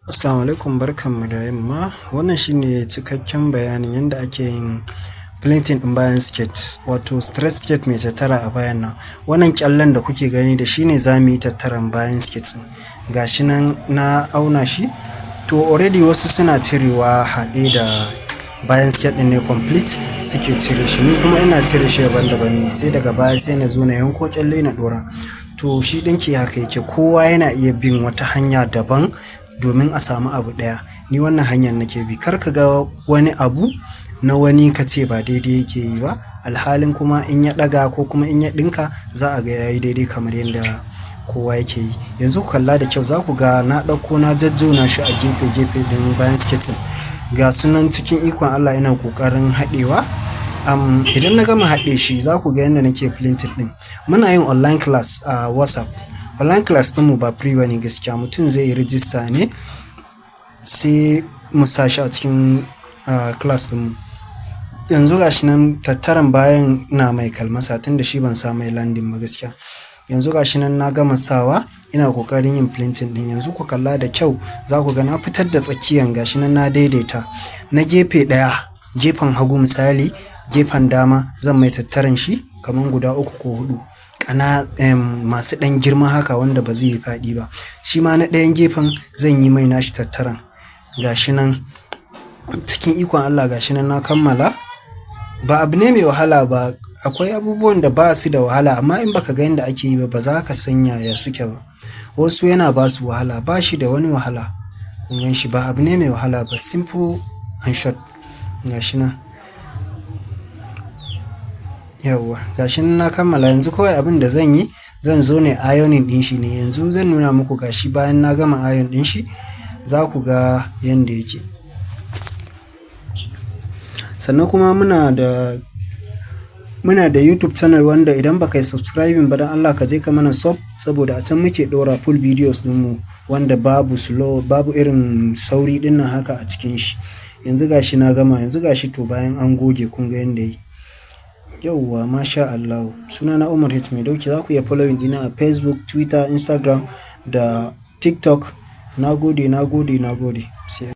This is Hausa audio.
Assalamu alaikum, barkanmu da yamma. Wannan shine cikakken bayanin yadda ake yin pleating ɗin bayan skirt, wato straight skirt mai tattara a bayan nan. Wannan ƙyallen da kuke gani, da shi ne za mu yi tattaran bayan skirt ɗin. Ga shi nan na auna shi. To, already wasu suna cirewa haɗe da bayan skirt ɗin ne, complete suke cire shi. Ni kuma ina cire shi daban-daban ne, sai daga baya sai na zo na yanko ƙyalle na ɗora. To, shi ɗinki haka yake, kowa yana iya bin wata hanya daban domin a samu abu ɗaya. Ni wannan hanyar nake bi. Kar ka ga wani abu na wani ka ce ba daidai yake yi ba, alhalin kuma in ya ɗaga ko kuma in ya ɗinka, za a ga ya yi daidai kamar yadda kowa yake yi. Yanzu ku kalla da kyau, za ku ga na ɗauko na jajjona shi a gefe-gefe ɗin bayan skirt ɗin. Ga su nan, cikin ikon Allah ina ƙoƙarin haɗewa. Idan na gama haɗe shi, za ku ga yadda nake pleating ɗin. Muna yin online class a WhatsApp. Online class ɗinmu ba free ba ne gaskiya. Mutum zai yi register ne, sai mu sa shi a cikin class ɗinmu. Yanzu ga shi nan, tattaran bayan ina mai kalmasa, tunda shi ban sa mai landing ba gaskiya. Yanzu ga shi nan na gama sawa, ina ƙoƙarin yin pleating ɗin. Yanzu ku kalla da kyau, za ku ga na fitar da tsakiyan. Ga shi nan na daidaita. Na gefe ɗaya, gefen hagu misali, gefen dama, zan mai tattaran shi kaman guda uku ko huɗu. Masu ɗan girma haka wanda ba zai yi faɗi ba. Shi ma na ɗayan gefen zan yi mai nashi tattaran. Ga shi nan, cikin ikon Allah, ga shi nan na kammala. Ba abu ne mai wahala ba. Akwai abubuwan da ba su da wahala, amma in baka ga yanda ake yi ba, ba za ka san yaya suke ba. Wasu yana ba su wahala, ba shi da wani wahala. Kun gan shi, ba abu ne mai wahala ba, simple and short. Ga shi nan. Yauwa, ga shi nan na kammala. Yanzu kawai abin da zan yi, zan zo ne ironing ɗin shi ne. Yanzu zan nuna muku gashi bayan na gama iron ɗin shi, za ku ga yanda yake. Sannan kuma muna da YouTube channel, wanda idan baka yi subscribing ba, don Allah ka je ka mana sub, saboda a can muke ɗora full videos ɗinmu wanda babu slow, babu irin sauri ɗinnan haka a cikin shi. Yanzu gashi na gama, yanzu gashi. To, bayan an goge, kun ga yanda yi. Yauwa, masha Allah. Sunana Umar H Mai Dauki. Za ku iya following ɗina a Facebook, Twitter, Instagram da TikTok. Na gode, na gode, na gode. Sai.